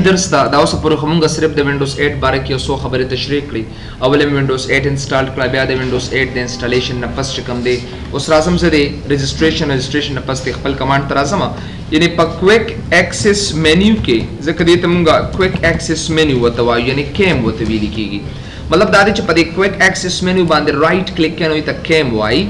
درس ده. دا اوسه پورې خو مونږ صرف د وینډوز 8 باره کې یو څو خبرې تشریح کړې. اول مې وینډوز 8 انسټال کړه، بیا د وینډوز 8 د انسټالیشن نه پس چې کوم دی، اوس راځم زه د رجسټریشن نه پس د خپل کمانډ ته راځم، یعنی په کویک اکسس مینیو کې، ځکه دې ته مونږ کویک اکسس مینیو ورته وایو، یعنی کیم ورته ویل کېږي. مطلب دا دی چې په دې کویک اکسس مینیو باندې رائټ کلیک کوئ نو ته کیم وایي.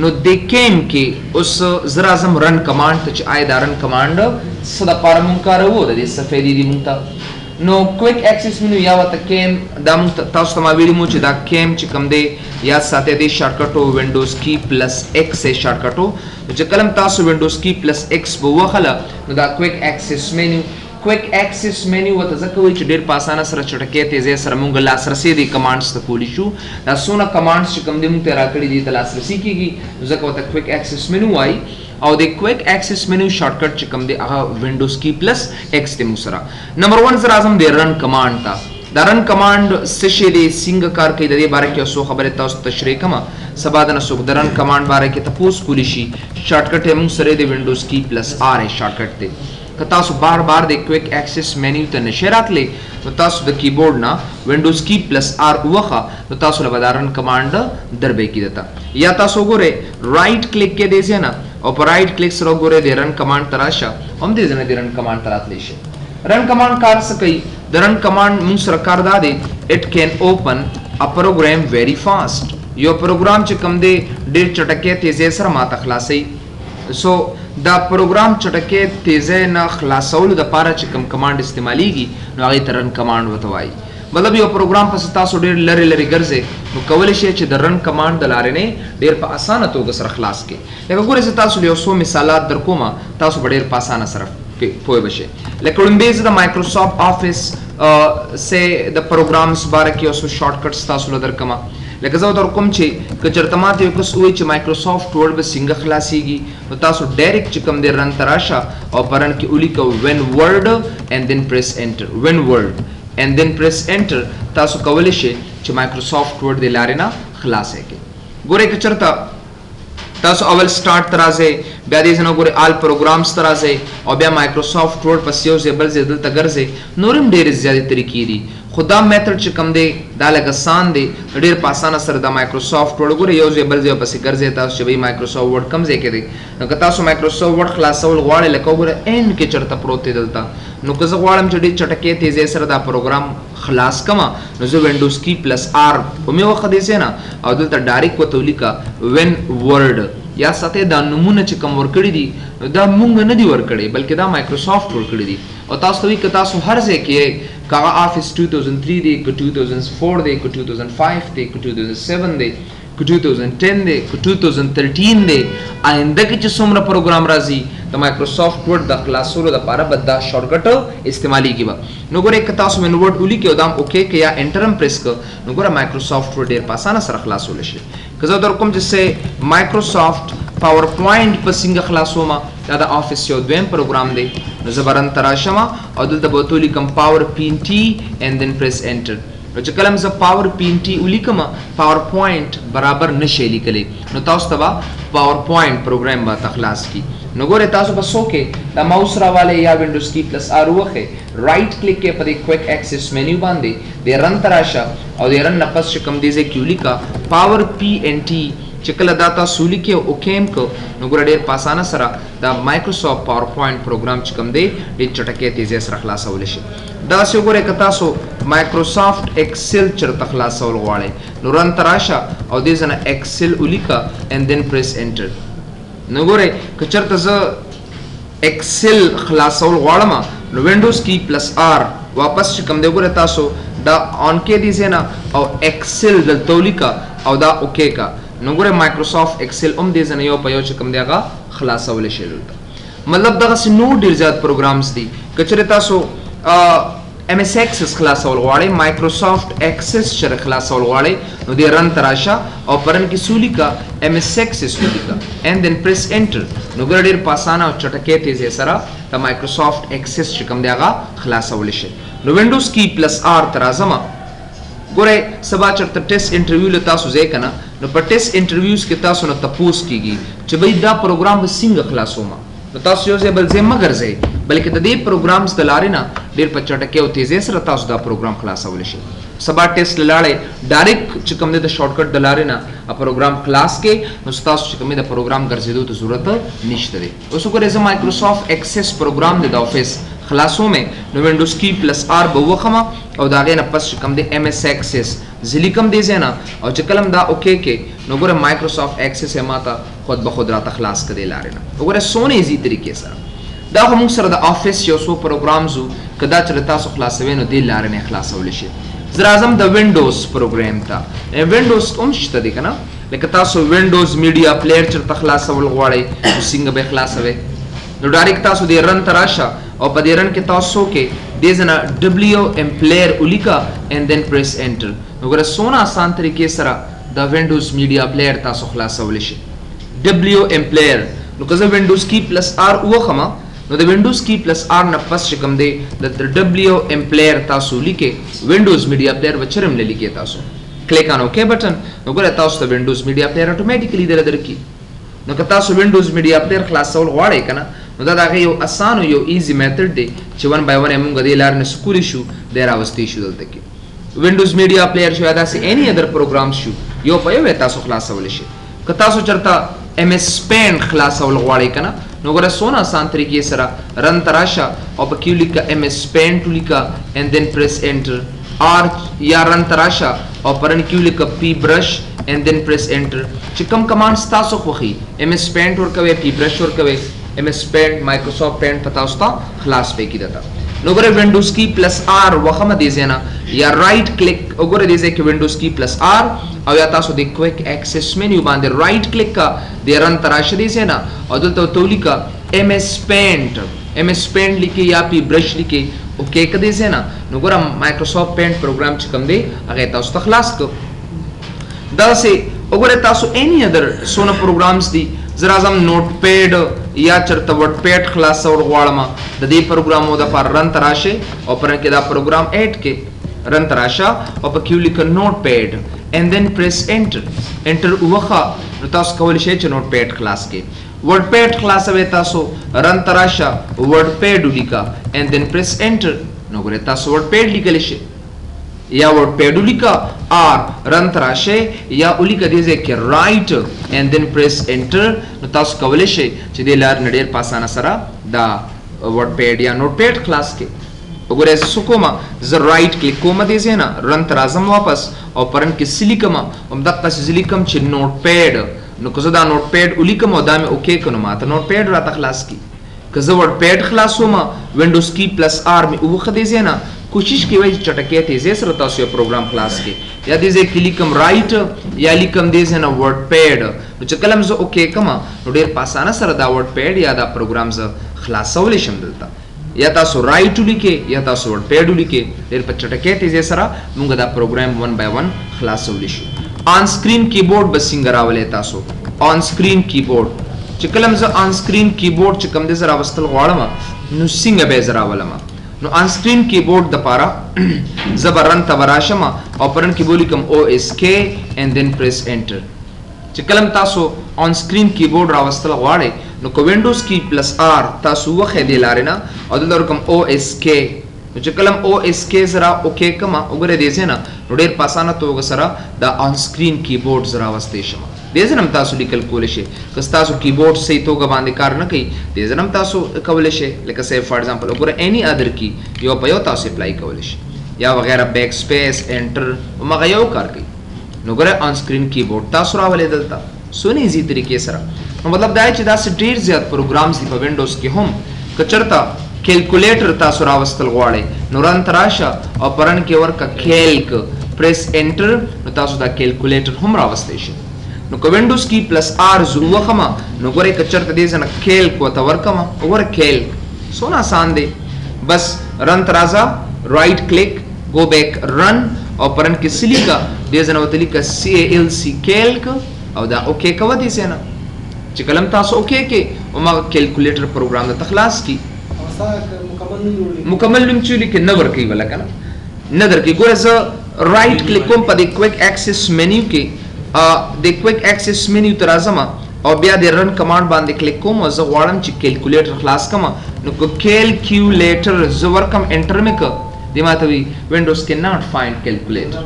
نو دې کیم کې اوس زه راځم رن کمانډ ته، چې آیا دا رن کمانډ څه دپاره مونږ کاروو، د دې څه فایدې دي مونږ ته. نو کویک اکسس مینو یا ورته کیم، دا مونږ تاسو ته ما ویلي مو چې دا کیم چې کوم دی، یاد ساتئ، دې شارټکټ وینډوز کی پلس ایکس شارټکټ. نو چې کله تاسو وینډوز کی پلس ایکس به وخله، نو دا کویک اکسس مینیو ورته ځکه وایي چې ډېر په اسانه سره، چټکۍ تیزۍ سره مونږ لاسرسی دې کمانډز ته کولی شو. دا څونه کمانډز چې کوم دی مونږ ته راکړي دي ته لاسرسی کېږي، نو ځکه ورته کویک اکسس مینیو وایي. او د کویک اکسس مینیو شارټکټ چې کوم دی، هغه وینډوز کی پلس ایکس دی. مونږ سره نمبر 1، زه راځم د رن کمانډ ته. دا رن کمانډ څه شی دی، څنګه کار کوي، د دې باره کې یو څو خبرې تاسو ته تشریح کوم. سبا د نه څوک د رن کمانډ باره کې تپوس کولی شي، شارټکټ یې مونږ سره د وینډوز کی پلس آر شارټکټ دی. که تاسو بار بار د کویک اکسس مینیو ته نشئ راتلی، نو تاسو د کیبورډ نه وینډوز کی پلس آر ووخه، نو تاسو له به دا رن کمانډ دربې کی دته. یا تاسو وګورئ، رائټ کلیک کې دی ځای نه او په رائټ کلیک سره وګورئ، د رن کمانډ ته راشه، هم دې ځای نه د رن کمانډ ته راتلی شي. رن کمانډ کار څه کوي؟ د رن کمانډ مونږ سره کار دا دی، it can open a program very fast. یو پروګرام چې کوم دی، ډیر چټکې تیزۍ سره ماته خلاصوي. سو دا پروګرام چټکې تیزۍ نه خلاصولو دپاره چې کوم کمانډ استعمالیږي، نو هغې ته رن کمانډ ورته وایي. مطلب یو پروګرام پس تاسو ډیر لرې لرې ګرځئ، نو کولی شئ چې د رن کمانډ د لارې نه ډیر په اسانه توګه سره خلاص کړئ. لکه ګورئ، زه تاسو له یو څو مثالات در کوم، تاسو به ډیر په اسانه سره پوه به شئ. لکه لومبی زه د مایکروسافټ آفیس سه د پروګرامز باره کې یو څو شارټکټس تاسو له درکوم. لکه زه در کوم چې که چېرته ماته یو کس ووایي چې مایکروسافټ ورډ به څنګه خلاصېږي، نو تاسو ډایرکټ چې کوم دی رن ته راشه او په رن کې ولیکه when word and then press enter. When word and then press enter. تاسو کولی شئ چې مایکروسافټ ورډ د لارې نه خلاص کړئ. ګورئ، که چېرته تاسو اول سٹارټ ته راځئ، بیا دې ځای نه ګورئ آل پروګرامز ته راځئ او بیا مایکروسافټ ورډ پس یو ځای بل ځای دلته ګرځئ، نور هم ډېرې زیاتې طریقې دي، خو دا میتھډ چې کوم دی، دا لږ اسان دی. ډېر په اسانه سره دا مایکروسافټ ورډ، ګورئ، یو ځای بل ځای پسې ګرځئ تاسو چې بھئی مایکروسافټ ورډ کوم ځای کې دی. نو که تاسو مایکروسافټ ورډ خلاصول غواړئ، لکه وګورئ، end کې چېرته پروت دی دلته. نو که زه غواړم چې ډېر چټکې تیزۍ سره دا پروګرام خلاص کړم، نو زه وینډوز کی پلس آر په مې وخت دې ځای نه او دلته ډایرکټ ورته ولیکه when ورډ. یا ساته دا نمونه چې کوم ورکړي دي، نو دا مونږ نه دي ورکړي، بلکې دا مایکروسافټ ورکړي دي. او تاسو ته وی که تاسو هر ځای کې، که هغه آفیس 2003 دی، که 2004 دی، که 2005 دی، که 2007 دی، که 2010 دی، که 2013 دی، آینده کې چې څومره پروګرام راځي، د مایکروسافټ ورډ د خلاصولو لپاره به دا شارټکټ استعمالیږي به. نو ګورئ، که تاسو when ورډ ولیکئ او دا هم اوکی که یا انټر هم پریس که، نو ګوره، مایکروسافټ ورډ ډېر په اسانه سره خلاصولی شي. که زه در کوم چې سه مایکروسافټ پاور پوینټ په څنګه خلاصوم، دا د آفیس یو دویم پروګرام دی، نو زه به رن ته راشم او دلته به ورته ولیکم پاور پی ان ټي and then press enter. نو چې کله زه پاور پی ان ټي ولیکم، پاور پوینټ برابر نشئ لیکلی، نو تاسو ته به پاور پوینټ پروګرام به تخلاص کی. نو ګوره، تاسو به څه کې دا ماوس راوالی یا وینډوز کی پلس آر ووهئ، رائټ کلیک کې په دې کویک اکسس مینیو باندې د رن ته راشه او د رن نه پس چې کوم دی ځای کې ولیکه پاور پی ان ټي. چې کله دا تاسو ولیکئ او اوکی هم کو، نو ګوره، ډېر په اسانه سره دا مایکروسافټ پاور پوینټ پروګرام چې کوم دی، ډېر چټکۍ تیزۍ سره خلاصولی شي. داسې وګورئ، که تاسو مایکروسافټ ایکسل چېرته خلاصول غواړئ، نو رن ته راشه او دې ځای نه ایکسل ولیکه and then press enter. نو ګورئ، که چېرته زه ایکسل خلاصول غواړم، نو وینډوز کی پلس آر واپس چې کوم دی، ګوره، تاسو دا آن کې دې ځای نه او ایکسل دلته ولیکه او دا اوکی کا، نو ګوره، مایکروسافټ ایکسل هم دې ځای نه یو په یو چې کوم دی، هغه خلاصولی شي دلته. مطلب دغسې نور ډېر زیات پروګرامز دي. که چېرې تاسو ایم اس اکسس خلاصول غواړئ، مایکروسافټ اکسس چېرې خلاصول غواړئ، نو دې رن ته راشه او په رن کې څه ولیکه؟ ایم اس اکسس ولیکه and then press enter. نو ګوره، ډېر په اسانه او چټکۍ تیزۍ سره د مایکروسافټ اکسس چې کوم دی، هغه خلاصولی شئ. نو وینډوز کی پلس آر ته راځم. ګورئ، سبا چېرته ټیسټ انټرویو له تاسو ځای که نه، نو په ټیسټ انټرویوز کې تاسو نه تپوس کېږي چې بھئی دا پروګرام به څنګه خلاصوم، نو تاسو یو ځای بل ځای مه ګرځئ، بلکې د دې پروګرامز د لارې نه ډېر په چټکۍ او تیزۍ سره تاسو دا پروګرام خلاصولی شئ. سبا ټیسټ له لاړئ، ډایرکټ چې کوم دی د شارټکټ د لارې نه پروګرام خلاص کړئ، نو ستاسو چې کوم دی د پروګرام ګرځېدو ته ضرورت نشته دی. اوس وګورئ، زه مایکروسافټ اکسس پروګرام دی د آفیس خلاصوم، نو وینډوز کی پلس آر به وخمه او د هغې نه پس چې کوم دی ایم ایس اکسس زه لیکم دې ځای نه، او چې کله هم دا اوکی کې نو ګوره مایکروسافټ اکسس یې ماته خود به خود راته خلاص کړه دې لارې نه. وګوره څونه ایزي طریقې سره. دا خو موږ سره د آفیس یو څو پروګرامز وو، که دا چېرې تاسو خلاصوئ نو دې لارې نه یې خلاصولی شئ. زه راځم د وینډوز پروګرام ته. وینډوز هم شته دی که نه، لکه تاسو وینډوز میډیا پلیر چېرته خلاصول غواړئ نو څنګه به یې خلاصوئ؟ نو ډایرکټ تاسو دې رن ته راشه او په دې رن کې تاسو کې دې ځای نه ډبلیو ایم پلیر ولیکه اینډ دین پریس انټر. نو ګوره څونه اسان طریقې سره د وینډوز میډیا پلیر تاسو خلاصولی شئ، ډبلیو ایم پلیر. نو که زه وینډوز کی پلس آر ووخم نو د وینډوز کی پلس آر نه پس چې کوم دی د ډبلیو ایم پلیر تاسو لیکئ، وینډوز میډیا پلیر به چېرې هم نه لیکئ تاسو. کلیک آن اوکی بټن، نو ګوره تاسو ته وینډوز میډیا پلیر اتوماتیکلی دله درکړي. نو که تاسو وینډوز میډیا پلیر خلاصول غواړئ که نه، نو دا د هغې یو اسان او یو ایزي میتھډ دی چې ون بای ون یې مونږ دې لارې نه څه کولی شو، دی راوستی شو. دلته کې وینډوز میډیا پلیر شو یا داسې اینی ادر پروګرامز شو، یو په یو یې تاسو خلاصولی شئ. که تاسو چېرته ایم ایس پینټ خلاصول غواړئ که نه، نو ګوره څونه اسان طریقې سره رن ته راشه او پکې ولیکه ایم ایس پینټ ولیکه اینډ دین پریس انټر، آر یا رن ته راشه او په رن کې ولیکه پی برش اینډ دین پریس انټر. چې کوم کمانډ ستاسو خوښي، ایم ایس پینټ ورکوئ، پی برش ورکوئ، ایم ایس پینټ، مایکروسافټ پینټ په تاسو ته خلاص پې کړي درته. نو ګوره وینډوز کی پلس آر وخمه دې ځای نه، یا رایټ کلیک وګوره دې ځای کې وینډوز کی پلس آر، او یا تاسو د کویک اکسس مینیو باندې رایټ کلیک کا، دې رن ته راشه دې ځای نه او دلته ورته ولیکه ایم ایس پینټ، ایم ایس پینټ لیکي یا پی برش لیکي، اوکی که دې ځای نه. نو ګوره مایکروسافټ پینټ پروګرام چې کوم دی هغه یې تاسو ته خلاص کړ. داسې وګوره تاسو اینی ادر څونه پروګرامز دي. زه راځم نوټ پیډ یا چېرته ورډ پیډ خلاصول غواړم، د دې پروګرامو دپاره رن ته راشئ او په رن کې دا پروګرام اډ کړئ. رن ته راشه او پکې ولیکه نوټ پیډ اینډ دین پریس انټر، انټر ووهه، نو تاسو کولی شئ چې نوټ پیډ خلاص کړئ. ورډ پیډ خلاصوئ تاسو، رن ته راشه ورډ پیډ ولیکه اینډ دین پریس انټر، نو ګورئ تاسو ورډ پیډ لیکلی شئ. یا ورډ پیډ ولیکه آر رن ته راشئ یا ولیکه دې ځای کې رایټ اینډ دین پریس انټر، نو تاسو کولی شئ چې دې لارې نه ډېر په اسانه سره دا ورډ پیډ یا نوټ پیډ خلاص کړئ. وګورئ زه څه کوم، زه رایټ کلیک کوم دې ځای نه، رن ته راځم واپس او په رن کې څه لیکم، همدقسې زه لیکم چې نوټ پیډ. نو که زه دا نوټ پیډ ولیکم او دا مې اوکی کړ نو ماته نوټ پیډ راته خلاص کړي. که زه ورډ پیډ خلاصوم وینډوز کی پلس آر مې ووخه دې ځای نه، کوشش کوئ چې چټکۍ تیزۍ سره تاسو یو پروګرام خلاص کړئ. یا دې ځای کې لیکم رایټ یا لیکم دې ځای نه ورډ پیډ، نو چې کله هم زه اوکی کړم نو ډېر په اسانه سره دا ورډ پیډ یا دا پروګرام زه خلاصولی شم. دلته یا تاسو رایټ ولیکئ یا تاسو ورډ پیډ ولیکئ، ډېر په چټکۍ تیزۍ سره موږ دا پروګرام ون بای ون خلاصولی شو. آن سکرین کیبورډ به څنګه راولئ تاسو؟ آن سکرین کیبورډ چې کله هم زه آن سکرین کیبورډ چې کوم دی زه راوستل غواړم نو څنګه به یې زه راولم؟ نو آن سکرین کیبورډ دپاره زه به رن ته به راشم او په رن کې به ولیکم او ایس کې اینډ دین پریس انټر. چې کله هم تاسو آن سکرین کیبورډ راوستل غواړئ نو که وینډوز کی پلس آر تاسو وښئ دې لارې نه او دلته ورکم او ایس کې، نو چې کله هم او ایس کې زه را اوکی کړم وګورئ دې ځای نه نو ډېر په اسانه توګه سره دا آن سکرین کیبورډ زه راوستی شم. دې ځای نه هم تاسو لیکل کولی شئ، که ستاسو کیبورډ صحیح توګه باندې کار نه کوي دې ځای نه هم تاسو کولی شئ، لکه سه فار ایگزامپل وګوره اینی ادر کی یو په یو تاسو اپلای کولی شئ یا وغیرہ، بیک سپیس انټر هماغه یو کار کوي. نو ګوره آن سکرین کیبورډ تاسو راولئ دلته څونه ایزي طریقې سره. نو مطلب دا دی چې داسې ډېر زیات پروګرامز دي په وینډوز کې هم. که چېرته کیلکولیټر تاسو راوستل غواړئ نو رن ته راشه او په رن کې ورکه کیلک پریس انټر، نو تاسو دا کیلکولیټر هم راوستی شئ. نو که وینډوز کی پلس آر زه ووهم نو ګورئ که چېرته دې ځای نه کیلک ورته ورکړم، وګوره کیلک څونه اسان دی. بس رن ته راځه، رایټ کلیک، ګو بیک رن، او په رن کې څه لیکه دې ځای نه ورته لیکه سی ای ال سی کیلک او دا اوکی کوه دې ځای نه. چې کله هم تاسو اوکی کړئ هماغه کیلکولیټر پروګرام درته خلاص کړي. مکمل نوم چې ولیکې نه ورکوي ولا که نه، نه درکوي. ګوره زه رایټ کلیک کوم په دې کویک اکسس مینیو کې، د کویک اکسس مینیو ته راځم او بیا د run command باندې کلیک کوم او زه غواړم چې calculator خلاص کړم، نو که calculator زه ورکم enter مې که دی ماته وی وینډوز کې ناټ فایند کیلکولیټر.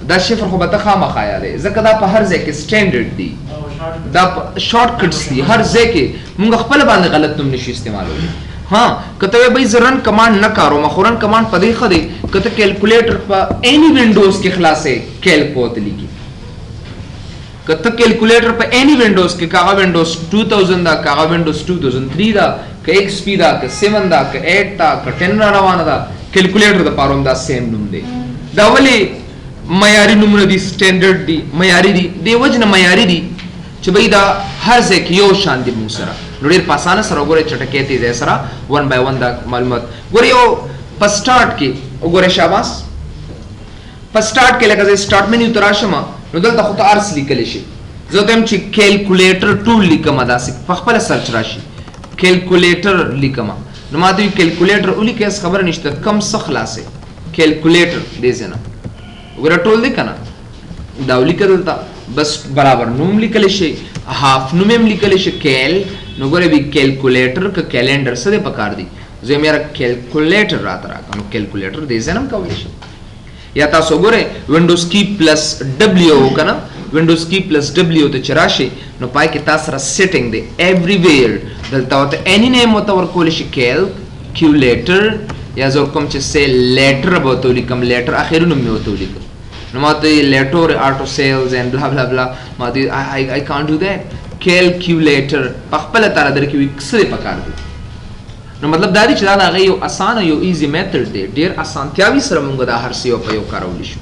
دا شفر خو به ته خامخا یادې، ځکه دا په هر ځای کې standard دی، دا short cuts دي، هر ځای کې مونږ خپل باندې غلط نوم نشو استعمالولی. ها که ته وایې بھئی زه run command نه کاروم، خو run command په دې ښه دی که ته calculator په any Windows کې خلاصې calc ورته لیکي. که ته calculator په any Windows کې، که هغه وینډوز 2000 ده، که هغه وینډوز 2003 ده، که XP ده، که 7 ده، که 8 ده، که 10 را روانه ده، calculator د پاره هم دا same نوم دی. دا ولې معیاري نومونه دي، standard دي، معیاري دي؟ دې وجې نه معیاري دي چې بھئی دا هر ځای کې یو شان دي موږ سره. نو ډېر په اسانه سره وګورئ، چټکۍ تیزۍ سره one by one دا معلومات ګورئ. یو په start کې وګورئ، شاباس، په start کې لکه زه start menu ته راشم، نو دلته خو ته ارس لیکلی شي. زه ته وایم چې calculator tool لیکم، داسې په خپله search راشي، calculator لیکم، نو ما ته وایي calculator ولیکه، هېڅ خبره نشته، کم څه خلاصې calculator دې ځای نه وګوره ټول دی که نه، دا ولیکه دلته، بس برابر نوم لیکلی شي، half نوم هم لیکلی شي cal. نو ګوره وی calculator که calendar څه دی پکار دی، زه وایم یاره calculator راته راکړه، نو calculator دې ځای نه هم کولی شي. یا تاسو ګورئ Windows key plus W که نه، Windows key plus W ته چې راشي، نو پای کې تاسو سره setting دی everywhere، دلته ورته any name ورته ورکولی شي، calculator، یا زه ورکوم چې سه letter به ورته ولیکم، letter اخري نوم مې ورته ولیکم، نو ما ته letter auto sales and blah blah blah، ما ته آی کانټ ډو دیټ. کیلکولیټر په خپله تاره درکې وي څه دی پکار دی. نو مطلب دا دی چې دا د هغې یو اسانه یو easy method دی، ډېر اسانتیاوي سره مونږ دا هر څه یو په یو کارولی شو.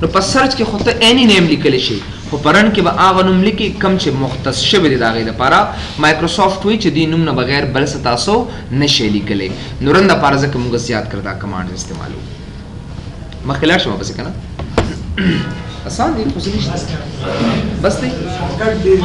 نو په search کې خو ته any name لیکلی شي، خو په run کې به هغه نوم لیکي کوم چې مختص شوی دی د هغې دپاره. مایکروسافټ وایي چې دې نوم نه بغیر بل څه تاسو نه شئ لیکلی. نو run دپاره ځکه مونږ زیات کړه دا command استعمالو. مخکې لاړ شم پسې که نه، اسان دی خو څه نشته، بس دی. شارټ کټ ډېر.